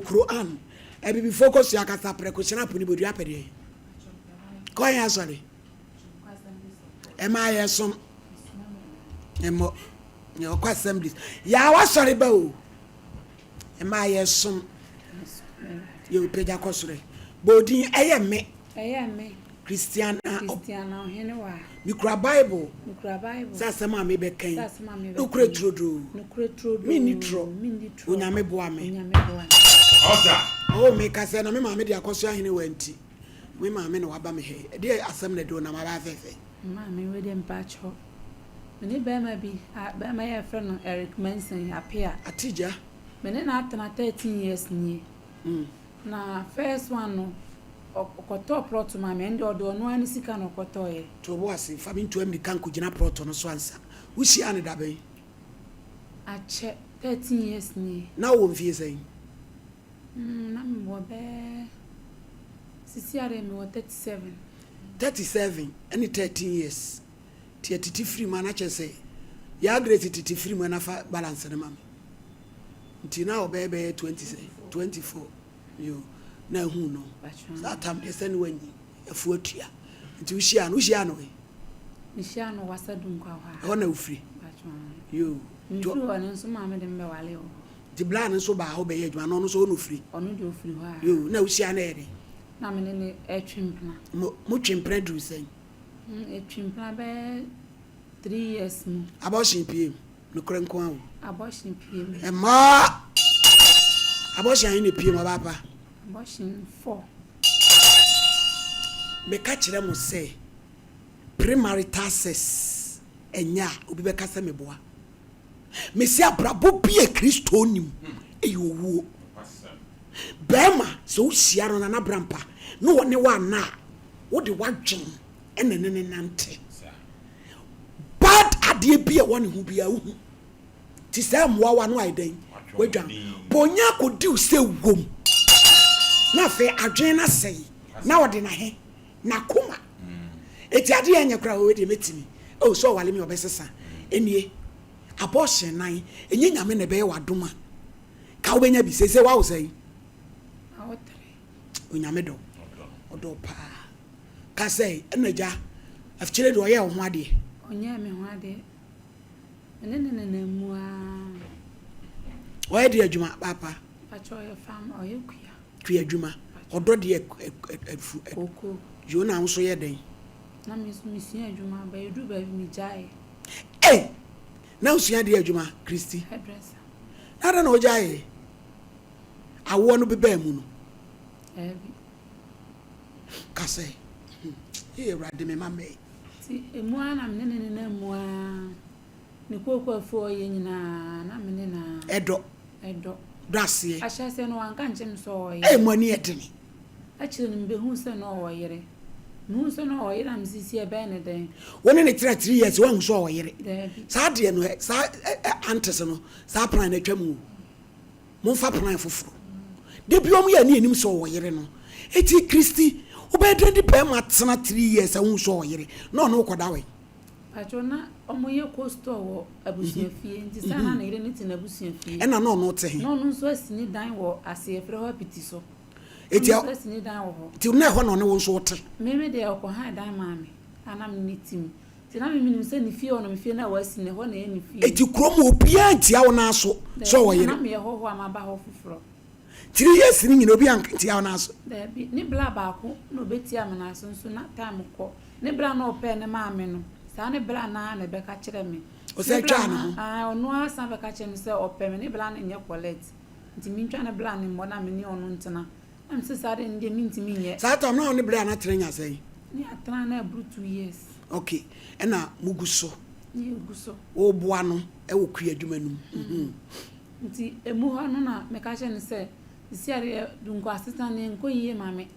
Bɔ Quran. Abibifoɔ kɔ sua kasa prɛko hyena po ne bodua pɛ deɛ. Kɔ yɛn asɔre. Ɛma yɛ som. Ɛmmɔ. Yɛ ɔkɔ assemblies. Yaa wasɔre ba o. Ɛma yɛ som. Yɛ opagya kɔ soro. Bɔ odin ɛyɛ me. Ɛyɛ me. Christiana Christiana Ohenewa. Mekura Bible. Mekura Bible. Sɛ asɛm a mebɛka yi. Sɛ asɛm a mebɛka yi. Nokorɛ turodoo. Nokorɛ turodoo. Menni torɔ. Menni torɔ. Onyame boa me. Onyame boa me. Ɔda. Oh, meka sɛ na me maame de akɔsoa ahene wa nti. Me maame na waba me ha yi. Ɛdeɛ asɛm na ɛde wo nam aba afɛɛfɛ. Maame wei deɛ mpakyɛw. Me ne bɛrima bi, a bɛrima yi a yɛfrɛ no Eric Manson Appiah. Atigya. Me ne no atena 13 years nie. Na first one no, ɔkɔtɔɔ plot maa me, ɛno deɛ ɔde ɔno ara ne sika na ɔkɔtɔeɛ. To wo bo ase, fa me ntu ammirika nkɔgyina prɔto no so ansa. Wohyiaa no da bɛn? Akyɛ, 13 years nie. Na wowɔ mfie sɛn? Mm, na mewɔ bɛyɛ, sisi ara deɛ mewɔ 37. 37 ne 13 years, nti atiti firi mu a na kyerɛ sɛ Yaa Grace tete firi mu a na fa balance no ma me. Nti na ɔbɛyɛ bɛyɛ 20 sɛn? 24. Yo, na ahu no. Saa tam deɛ sɛ ne wanyi afu atua. Nti wohyia no, wohyia no he? Mehyia no Wasa Dunkwa hɔ a. Ɛhɔ na wofiri? Yo. Mefiri hɔ no nso maame de me bɛwale wɔ hɔ. Nti bla no nso baa hɔ bɛyɛ adwuma na ɔno nso hɔ na ofiri? Ɔno deɛ ofiri hɔ a. Yo, na wohyia no ɛyɛ dɛn? Na me ne no ɛtwe mpena. Mo, motwe mpena duru sɛn? Ɛtwe mpena bɛyɛ 3 years mu. Abortion pie mu? Nokorɛ nko ara o. Abortion pie mu. Mmaa! Abortion ahe na epie mu ɔbaa pa? Abortion four. Meka kyerɛ mo sɛ premarital sex ɛnyɛ a obi bɛka sɛ meboa. Mese abrabɔ bi a Kristo nim ɛyɛ owuo. Bɛrima sɛ wohyia no Nana Brampa na ɔne wo anna a wode w'adwen ɛna ne ne nante. Bad adeɛ bi a ɛwɔ ne ho biara wohu. Te sɛ mmoawa no ayɛ dɛn? Wadwan. Bonya akɔdi wo sɛ wom. Na afei adwene no asɛe. Na ɔde n'ahe? N'akoma. Eti adeɛ a ɛnyɛ koraa wei deɛ mɛtumi. Oh sɛ ɔwale me a ɔbɛsesa. Ɛnie, abortion nan, ɛnyɛ Nyame na ɛbɛyɛ w'adom a, ka wobɛnya bi. Seesei woawo sɛn? Mawo three. Onyame dɔ wo. Ɔdɔ wo paa. Ka sɛ, ɛna agya, afikyire deɛ ɔyɛɛ wo ho adeɛ. Ɔnyɛɛ me ho adeɛ. Me ne no nenam mu ara. Ɔyɛ deɛ adwuma paapa? Mpakyɛ ɔyɛ farmer, ɔyɛ kua. Kua adwuma. Ɔdɔ deɛ afu. Koko. Yoo na wo nso yɛ dɛn? Na me nso mesua adwuma, but ɛduru baabi megyaeɛ. Ei! Na wosua deɛ adwuma, Christy? Hairdresser. Na adɛn na wogyaeɛ? Awoɔ no bebaa mu no? Daabi. Ka sɛ, Ee Awurade, me mma mmɛn. Nti emu ara na me ne no nenam mu ara, ne kooko afuo a ɔyɛ nyinaa na me ne no ara. Ɛdɔ. Ɛdɔ. Dɔ aseɛ. Ahyɛaseɛ no wanka ankyerɛ me sɛ ɔwɔ Ee yere. mo ani yɛ dene. Akyire no mebɛhuu sɛ na ɔwɔ yere. Mehuu sɛ na ɔwɔ yere a mese sisi ɛbɛyɛ ne dɛn? Wo ne no tena 3 years woanhu sɛ ɔwɔ yere. Daabi. Saa deɛ no ɛ saa ɛ ɛ aunties no saa plan no atwa mu o. Momfa plan foforo. Da bi wɔn yɛ ani anim sɛ ɔwɔ yere no. Eti Christy, wobɛyɛ dɛn de bɛrima tena 3 years a wohu sɛ ɔwɔ yere na ɔne wo kɔda wɛn? Pacho na ɔmo yɛ co store wɔ abusua fie nti saa na ne yere no te n'abusua fie. Ɛna na ɔno te he? Na ɔno nso asi ne dan wɔ ase yɛfrɛ hɔ apiti so. Eti Ɔno nso asi ne dan wɔ hɔ. Nti na ɛhɔ na ɔne wo nso wote? Me me deɛ ɔkɔ han dan maa me a na me ne te mu. Nti na me menim sɛ ne fie hɔ nom fie no a wasi no ɛhɔ na ɛyɛ ne fie. Eti kurom hɔ obiara ntia wo nan so sɛ ɔwɔ Daabi, yere? na meyɛ hɔhoɔ a maba hɔ foforɔ. 3 years no nyina obiara ntia wo nan so? Daabi, ne bra baako na ɔbɛtia me nan so nso na time kɔ. Ne bra na ɔpɛɛ ne maa me no, saa ne bra no ara na ɛbɛka kyerɛ me. Ɔsan Ne bra twaa ne no ho? Ae, ɔno ara san bɛka kyerɛ me sɛ ɔpɛ me, ne bra no nyɛ collect nti mentwa ne bra no mmɔ na me ne ɔno ntena. Na mese saa deɛ no deɛ mentumi nyɛ. Saa time no na wo ne bra no atena nya sɛn? Ne yɛatena na aburu 2 years. Ok, ɛna mogu so? Ne yɛgu so. Woboa no wɔ kua adwuma no mu? Mhm. Nti emu hɔ no na meka kyerɛ no sɛ, sisi adeɛ Dunkwa asetena no ɛnkɔ yie ma me,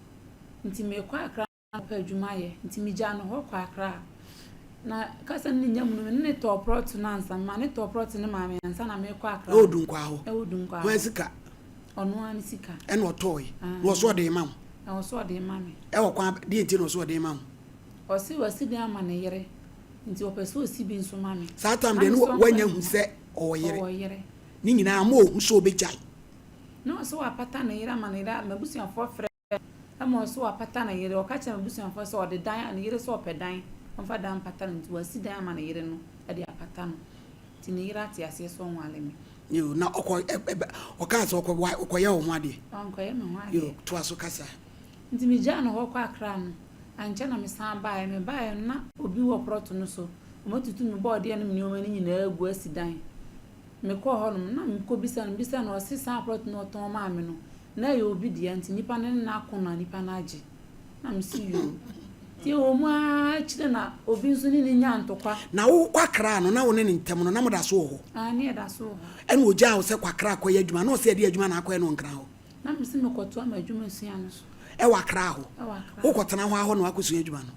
nti merekɔ Accra akɔpɛ adwuma ayɛ. Nti megyaa no hɔ kɔ Accra. Na kasa no ne nya mu no, me ne no tɔɔ prɔto no ansa. Mema no tɔɔ prɔto no maa me ansa na merekɔ Accra. Ɛwɔ Dunkwa hɔ? Ɛwɔ Dunkwa hɔ. Hwan sika? Ɔno ara ne sika. Ɛna ɔtɔɔe? Na ɔso ɔde rema wo? Na ɔso ɔde rema me. Ɛwɔ kwan deɛ nti na ɔso ɔde rema wo? Ɔse wasi dan ama ne yere nti ɔpɛ sɛ ɔsi bi nso ma me. Saa time Na deɛ me no nso wanya hu sɛ ɔwɔ yere. Ɔwɔ yere. Ne nyinaa ama ɔhu sɛ ɔbɛgyae. Na ɔse wapata ne yere ama ne yere, m'abusuafoɔ frɛɛ no ma ɔse wapata ne yere, ɔka kyerɛɛ m'abusuafoɔ sɛ ɔde dan, ne yere sɛ ɔpɛ dan, ɔmfa dan mpata no nti wasi dan ama ne yere no de apata no. Nti ne yere ate aseɛ sɛ ɔnwale me. Yoo, na ɔkɔ, ɛ, ɛ, ɔkaa sɛ ɔkɔ, wa, ɔkɔyɛ wo ho adeɛ? Wankɔyɛ me ho adeɛ. Yoo, toa so kasa. Nti megyaa no hɔ kɔ Accra no, ankyɛ na mesan baeɛ. Mebaeɛ no, na obi wɔ prɔto no so. Wɔatutu me bɔɔdeɛ ne me nneɛma no nyinaa agu asi dan. Mekɔɔ hɔnom, na mekɔbisa no, mebisa no, ɔse saa prɔto no a ɔtɔn maa me no, na ɛyɛ obi dea nti nipa no ne no ako na nipa no agye. Na mese yoo. Nti ɛwɔ mu ara akyire na obi nso ne no nyaa ntɔkwa. Na wokɔ Accra no, na wo ne no ntam no, na moda so wɔ hɔ? Aane, yɛda so wɔ hɔ. Ɛna ɔgyaa wo sɛ kɔ Accra kɔyɛ adwuma, na ɔse ɛdeɛn adwuma na akɔyɛ no wɔ Nkran hɔ? Na mese mekɔtoa m'adwuma sua no so. Ɛwɔ Accra hɔ? Ɛwɔ Accra. Wokɔtena hɔ ara hɔ na woakɔsua adwuma no?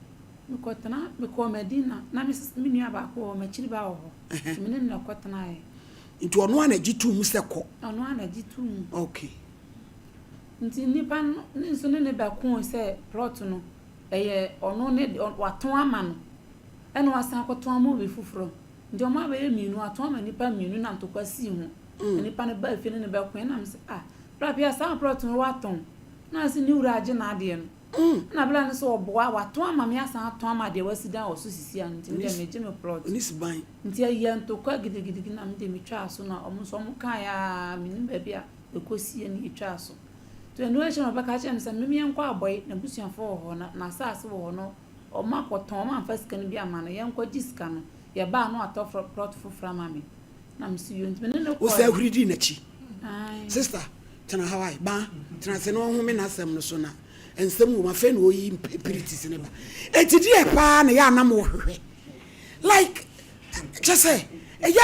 Mekɔtena, mekɔɔ Madina, na me me nua baako wɔ hɔ, m'akyiri ba wɔ hɔ, nti me ne no na ɛkɔtenaeɛ. Nti ɔno ara na gye too mu sɛ kɔ? Ɔno ara na gye too mu. Okay. Nti nnipa no ne nso ne no bɛkoo sɛ plot no, ɛyɛ ɔno ne de, watɔn ama no, ɛna wasan akɔtɔn ama obi foforɔ. Nti wɔn abɛyɛ mmienu, watɔn ama nnipa mmienu na ntɔkwa sii ho. Na nnipa no baa fie ne no bɛkoe, ɛna mese ah, bra Pia saa plot no watɔn? Na ɔse ne wura agye n'adeɛ no. Ɛna bra no sɛ ɔboa, watɔn ama me asan atɔn ama deɛ wasi dan wɔ so sisi ano nti medeɛ megye me plot. Nti ɛyɛɛ ntɔkwa gidigidigidi na medeɛ metwaa so na wɔn nso wɔn kaeɛ aa mennim baabi a ɛkɔsiiɛ na yɛtwaa so. Nti ɛno akyi na ɔbɛka kyerɛɛ me sɛ meme yɛnkɔ Abɔe, n'abusuafoɔ wɔ hɔ na n'asaase wɔ hɔ no wɔn akɔtɔn, wɔn amfa sika no bi amma no, yɛnkɔgye sika no. Yɛbaa no watɔ plot foforɔ ama me. Na mese yoo nti me ne no kɔe. Wosan huri dii n'akyi. Sister, tena ha wae. Ba, tena ase na ɔnhome n'asɛm no so na nsɛm wom. Afei na ɔyi mpiritis no ba. Enti deɛ paa na ɛyɛ a na mohwehwɛ? Like, kyɛ sɛ, ɛyɛ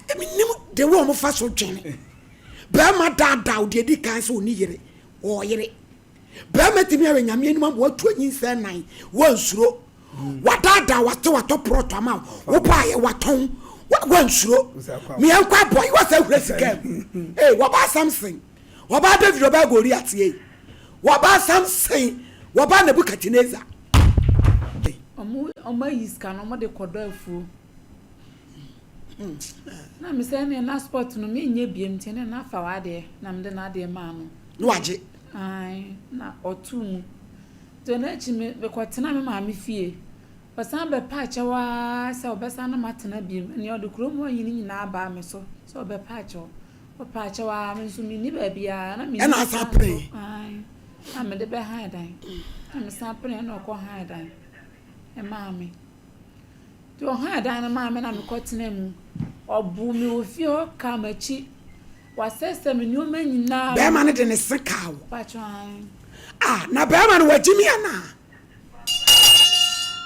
a mennim the way wɔfa so dwene. Barima daadaa wo deɛ ɛdi kan sɛ ɔni yere, ɔwɔ yere. Barima tumi awɛ Nyame anim ama watu anyinsɛn nan, wansuro. Wadaadaa wate watɔ prɔt ama wo, wobaayɛ watɔn, wansuro. Meɛnkɔ abɔ yi wasa hura sika mu. Ee, wɔbaa Samson, wɔbaa David, wɔbaa Goliat ei. Wɔbaa Samson, wɔbaa Nebuchadnezzar. Ɔmo ɔmo ayi sika no ɔmo de kɔdɔ afuo. Na me sɛ ɛneɛ na spot no menyɛ biem nti ɛneɛ na fa w'adeɛ na mede n'adeɛ maa no. Na wagye. Ae na ɔtoo mu. Nti ɛno akyi me mekɔtenaa me maame fie. Ɔsan bɛpaa kyɛw ara sɛ ɔbɛsan ne matena biom. Ɛneɛ ɔde kurom hɔ hene nyinaa baa me so sɛ ɔbɛpa kyɛw. Ɔpaa kyɛw ara me nso menni baabiara na menni Ɛna sika asan nso. penee. Ae na mede bɛhan dan. Na mesan penee ɛna ɔkɔ han dan maa me. Nti ɔhan dan no maa me na mekɔtenaa mu. Ɔboo me wɔ fie hɔ kaa m'akyi. Wasɛesɛe me nneɛma nyinaa. Bɛrima no de ne se kaa wo. Paatwo ae. Ah, na bɛrima no wagye mi anaa?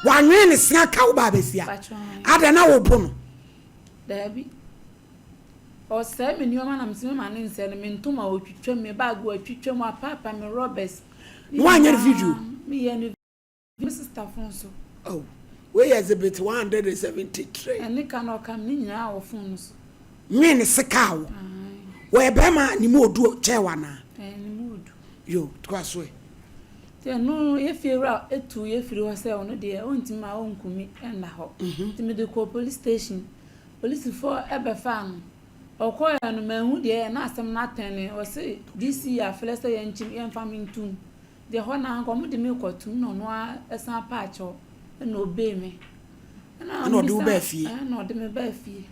Wanwene ne se aka wo baa bɛsia. Paatwo ae. Adɛn na wobo no? Daabi. Ɔsɛe me nneɛma na mese mema ne nsɛe no. Me ntoma ɔtwitwa mu, me bag watwitwa mu, wapaapa me rɔbɛs. Na woanyɛ no video? Meyɛ no Me sister phone so. Oh, wei yɛ exhibit 173. Ɛne ka na ɔka me ne nyinaa wɔ phone no so. Nwe ne se kaa wo. Wɔyɛ bɛrima a ne mu odu kyɛɛ wo anaa? Ɛɛ, ne mu odu. Yo, toa so ɛ. Nti ɛno no, yɛ fie wura etu yɛ firi hɔ sɛ ɔno deɛ ɔntumi ma ɔnku mi nna hɔ. Nti mede kɔɔ police station. Polisifoɔ ɛbɛfaa no. Ɔkɔeɛ no, manhu deɛ ɛyɛ, na asɛm no atɛne. Ɔse DC afrɛ sɛ yɛnkye yɛmfa me ntom. Deɛ hɔ no ara nka wɔde me rekɔtom na ɔno ara san paa kyɛw na ɔbee me. Ɛna ɔde wo baa fie? Ɛna ɔde me baa fie.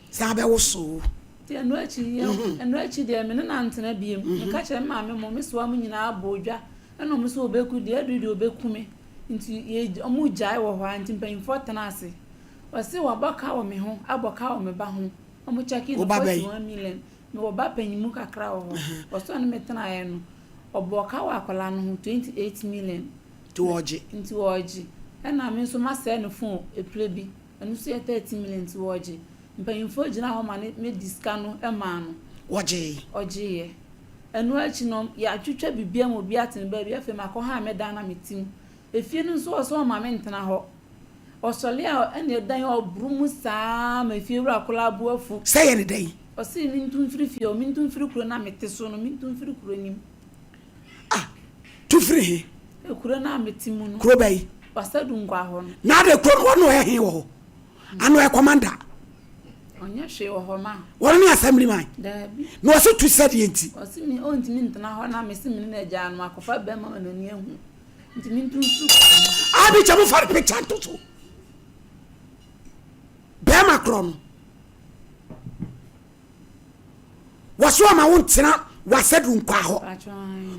San bɛwoso wo? Nti ɛno akyi yɛ mhm. ɛno akyi deɛ me ne no antena biem. Mhm. Meka kyerɛ me maame mo me soa mo nyinaa bɔ odwa ɛna wɔn sɛ ɔbɛku deɛ aduru deɛ ɔbɛku me nti yɛ wɔn gyae wɔ hɔ a nti mpanyinfoɔ tena ase. Ɔse wabɔ ka wɔ me ho abɔ ka wɔ me ba ho. Wɔn kyɛke no 41 million. Mewɔ ba panyin kakra wɔ hɔ. Ɔsɛ ɔne me tenaeɛ no. Ɔbɔɔ ka wɔ akwadaa no ho, 28 million. Nti wɔɔgye. Nti wɔɔgye. Ɛna me nso masɛe ne phone epire bi, ɛno nso yɛ 13 million nti wɔɔgye. Mpanyinfoɔ gyinaa hɔ ma ne me de sika no maa no. Wɔgyee. Ɔgyeeɛ. Ɛno akyi no, yɛatwitwa biribiara ma obiara te ne baabi. Afei makɔ han me dan na mete mu. Efie no nso ɔsɛ ɔmma me ntena hɔ. Ɔsɔre a ɛna ɛdan ɔboro mu saa ma efie wura koraa bo afu. Sɛ yɛ ne dɛn? Ɔse mentu mfiri fie hɔ, mentu mfiri kuro no a mete so no, mentu mfiri kuro no mu. Ah, tu firi he? Kuro no a mete mu no. Kuro bɛyi? Wasadu Nkwa hɔ no. Na ade kuro no, ɔno ɔyɛ he wɔ hɔ? Ano ɔyɛ kɔmanda? Ɔnyɛ hwee wɔ hɔ ma. Wɔn ne assembly man. Daabi. Na ɔse tu sɛdeɛ nti. Ɔse me ɔntumi ntena hɔ na mese me ne no agyaa no makɔfa bɛrima ma n'ani ahu nti mentu mfiri kwan mu. Abi kyɛ mo fa ne picture nto so. Bɛrima korɔ no. Wɔse ɔma wo ntena w'asɛduru nkwaa hɔ.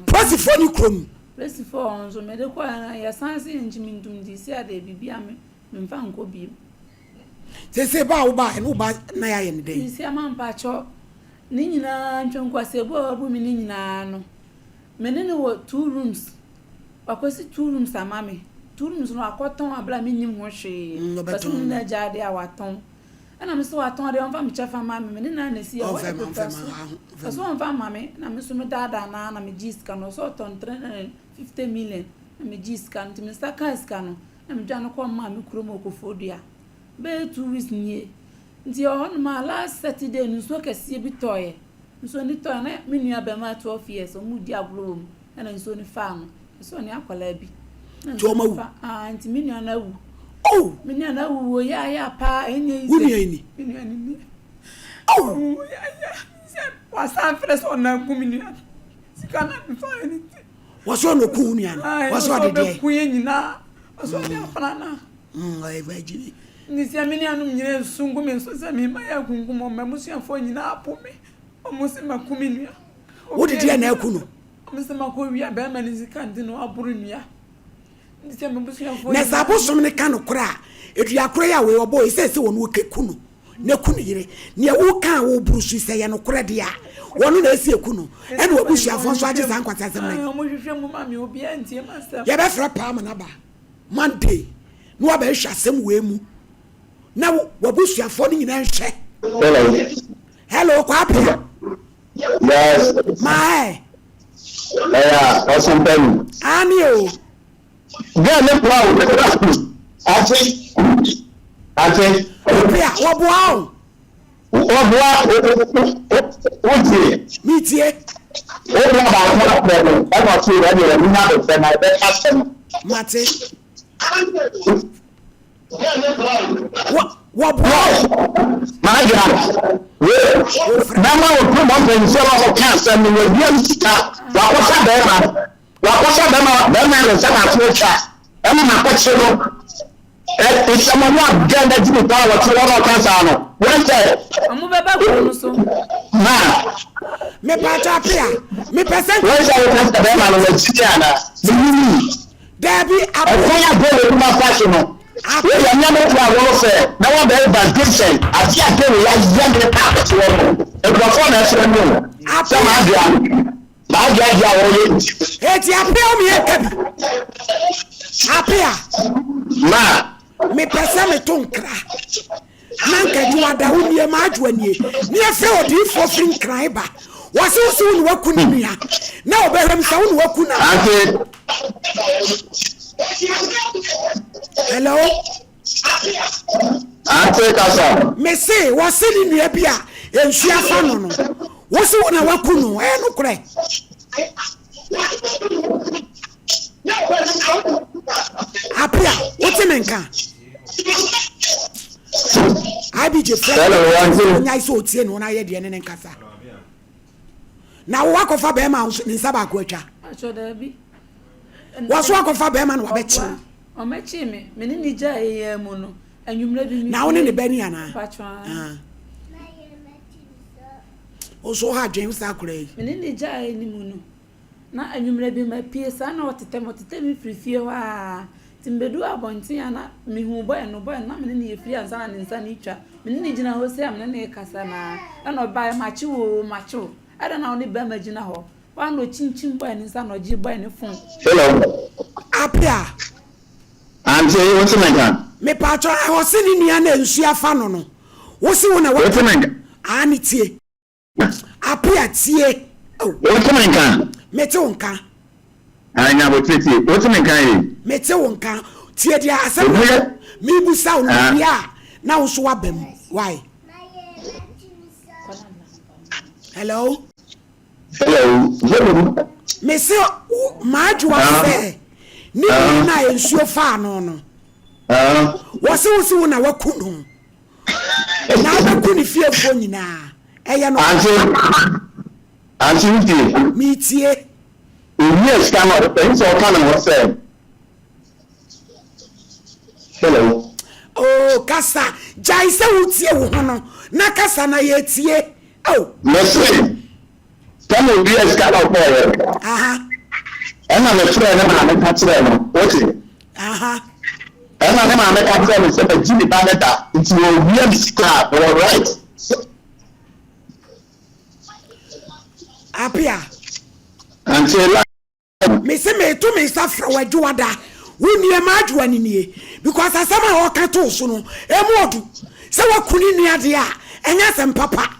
Polisifoɔ ne kurom. Polisifoɔ hɔ nso mede kɔɛ no yɛsan se yɛnkyi mentum nti si adeɛ biribi a memfa nkɔ biem. Sese ba a woba ɛne woba na yɛayɛ ne dɛn? Nsi ama mpakyɛ ne nyinaa ntwenkwasɛbu a wabu me ne nyinaa no me ne no wɔ two rooms wakɔsi two rooms ama me two rooms no wakɔtɔn abere a mennim ho hwee ɔsɛ me ne no agya adeɛ a watɔn Ɛna me se watɔn deɛ ɔmfa me kyɛfa mma me, me ne no ara na ɛsi ɛhɔ yɛ pepɛ so. Ɔse ɔmfa mma me, na me nso me daadaa no ara na me gyee sika no, ɔse ɔtɔn 350 million na me gyee sika no, nti me nsa kaa sika no na me dwane kɔɔ me maame kurom wɔ Koforidua. Bɛyɛ two weeks nie. Nti yɛwɔ hɔ nom a last Saturday no nsuo kɛseɛ bi tɔeɛ, nsuo no tɔeɛ na me nua bɛmaa 12 years ɔmo redi agorɔ wɔ mu ɛna nsuo no faa no, ɛsɛ ɔne akwadaa bi. Nti ɔmo awu? Ah, nti me nua no awu. Oh! Me nua no awu wɔ yaya paa, ɛnyɛ easy. Wo nua ni? Me nua no ni. Oh! Ɔwu yaya. Sɛ wasan frɛ sɛ ɔna aku me nua no. Sika na me fa ne ti. Wɔsɛ ɔna oku wo nua no. Wɔsɛ ɔde deɛ. Ɔbɛku yɛ nyinaa. Wɔsɛ ɔde afra na. Ɔyɛ virgin. Nti sɛ me nuanom nyinaa esu ngu me so sɛ me ma yɛ akunkum wɔn, m'abusuafoɔ nyinaa apo me. Wɔn se maku me nua. Wode deɛ na aku no. Wɔn se makɔ wia bɛrima ne sika nti na waboro nua. Na sɛ abosom no ka nokorɛ a, dua korɔ yi a wei ɔbɔɔ yi, sɛ ɛsɛ wɔn wɔkɛku no na ku ne yere. Neɛ woka a woboro so yi, sɛ ɛyɛ nokorɛ deɛ a, wɔn na ɛsɛ ɛku no. Ɛna w'abusuafoɔ nso agye saa nkwaseasɛm no adi. Yɛbɛfrɛ paa ma no aba Monday na wabɛhwehwɛ asɛm wei mu na w'abusuafoɔ no nyinaa nhwɛ. Hello. Hello, Kwapea. Yes. Mae. Ɛyà ɔsɔmpɛni. Ami o. Girl ne boa o. Ate. Ate. Apia, wɔboa o. Wɔboa wotie. Metie. Woboa baako afrɛ no ɛna ɔte ɛne ɛmu nya abɛfrɛ na ɛbɛka asɛm. Mate. Wɔboa o. Maadwa. Wei bɛma wo to mɔ mpanyinfoɔ na wɔka asɛm no wɔawia ne sika wakɔfa bɛrima wakɔfa bɛrima bɛrima ne nsa baako atwa ɛna nakɔkye no nsɛm ɔno adɛn na gyimi paa wɔte hɔ na ɔka saa no wɔn sɛ ɔmo bɛba kuro no so ma mepatwa apea mepɛ sɛ wɔn sɛ wɔka sɛ bɛrima no wɔakyiri ana menyini Daabi, abo. Ɛkwan a Dawid adwuma fa so no, wei deɛ mmea mɛto aworo sɛ na waba evangelism ade a Dawid ayɛ me park soɔ no, nkurɔfoɔ na ɛfrɛ me o, sɛ m'adwea m'adwea deɛ a wɔyɛ nti. Eti apea o meyɛ nka bi. Apea. Ma. Mepɛ sɛ meto nkra. Na nka Dwoada wo nie, m'adwoa nie. Ne yɛfrɛ odiyifoɔ firi Nkran ba. Wɔse wo se wo ne waku ne nua. Na ɔbɛhwɛ mu sɛ wo ne waku no Ante. Hello? Ante kasa. Mese wɔse ne nua bi a nsuo afa no no, wo se wo na waku no, ɛyɛ nokorɛ? Apia, wote me nka? IBJ frɛ onyae sɛ ɔtie ne wɔn ayɛ deɛ ne ne nkasa. Na wo wakɔfa bɛrima a ne nsa baako atwa. Wɔso akɔfa bɛrima na wabɛkye wo. Ɔmɛkye me, me ne ne gya yɛ mu no, anwummerɛ bi Na wo ne ne ba ni anaa? Ah. Wo so ha adwene saa akora yi. Me ne ne gya yɛ ne mu no. Na anwummerɛ bi mapue saa na ɔtetɛ me, ɔtetɛ me firi fie hɔ ara. Nti mebɛduu abɔnten a na mehuu bɔe no, bɔe no na me ne no yɛ firi ansa na ne nsa no retwa. Me ne no gyina hɔ sei a me ne no rekasa no ara, ɛna ɔbaeɛ, makye wo oo, makye wo. Adɛn na wo ne barima gyina hɔ? Hɔ ara na ɔkyinkyim bɔe no nsa na ɔgyee bɔe no fon. Hello. Apia. Auntie, wo te me nka? Mepatwɔ, ɛhɔ se ne nua na nsuo afa no no, wo se wo na Wo te me nka? Aane tie. Apia tie oh. Wote me nka? Mete wo nka. Ah, nya abotire tie. Wote me nka yi? Mete wo nka. Tie deɛ asɛm na mebusa wo no wie a na wo nso woaba mu. Why? Hello? Hello. Mese m'adwoa sɛ ne nua no a nsuo faa no no. Wɔse wo se wo na waku no. Na wobɛku ne fiefoɔ nyinaa. Ɛyɛ no. Ante, ante wotie? Metie. Owie sika no, ɔpɛ sɛ ɔka ne ho sɛ, hello. Oh, kasa. Gyae sɛ wotie wo ho no, na kasa na yɛtie. Oh. Mese, sɛ na owie sika na ɔkɔɔyɛ. Aha. Ɛna mefrɛɛ ne maame ka kyerɛɛ no, wote? Aha. Ɛna ne maame ka kyerɛɛ me sɛ magye me ba no da nti wɔwia me sika a mewɔ right sɛ. Apia. Ante la. Mese meto me nsa frɛ wo Adwoada, wo nie m'adwoa no nie because asɛm a ɔka too so no ɛmu ɔdu sɛ waku ne nua deɛ a ɛnyɛ asɛm papa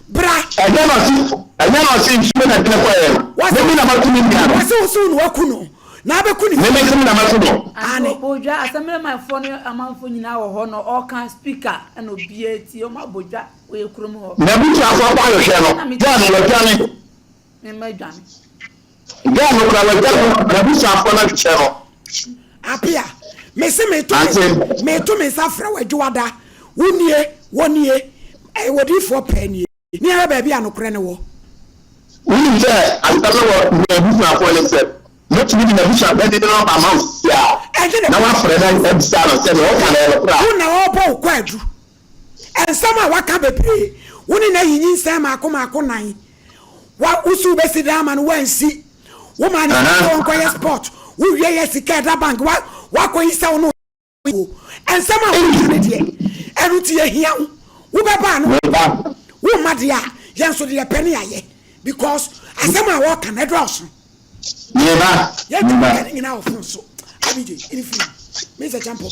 bra. Ɛnyɛ na ɔse ɛnyɛ na ɔse nsuo na ɛde no kɔeɛ no meme na maku me nua no. Wɔse wo se wo na waku no na abɛku ne fie. Meme se me na maku no. Aane. Abɔ dwa assemblymanfoɔ ne amanfoɔ nyinaa wɔ hɔ na ɔka speaker ɛna obiara tie wɔn abɔ dwa wɔ yɛ kurom hɔ. N'abusuafoɔ kɔ ahwehwɛ no girl no wadwane. Mema dwane. Girl no koraa wadwane n'abusuafoɔ no ahwehwɛ no. Apia, mese meto me meto me nsa frɛ wo Adwoada, wo nie, wɔ nie, ɛyɛ odiyifoɔ pɛɛ nie. Ne ara baabi a nokorɛ no wɔ. Wonim sɛ asɛm no wɔ n'abusuafoɔ no nsam. Mɛtumi de n'abusuapanin no ama wo seesei ara, na woafrɛ no abisa no sɛ deɛ ɔka no yɛ nokorɛ a. Wo na ɔrebɔ wo kwaadu. Nsɛm a waka bebree. Wo ne no ayi nyinsɛn mmaako mmaako nnan. Wa, wo se wobɛsi dan ama no, woansi. Womaa no sika sɛ ɔnkɔyɛ sport. Wowie yɛ sika a ɛda bank, wa, woakɔyi sɛ wo ne wo. Nsɛm a woka no deɛ, ɛno nti yɛhia wo. Wobɛba a na woaba. Womma deɛ a, yɛn nso deɛ yɛpɛ ne yɛayɛ. Because asɛm a wɔka no, ɛdɔɔso. Meba. Yɛntumi nka ne nyinaa wɔ phone so. Abigye, ɛne firi mu. Me sɛ kyɛmpɔ brɛ.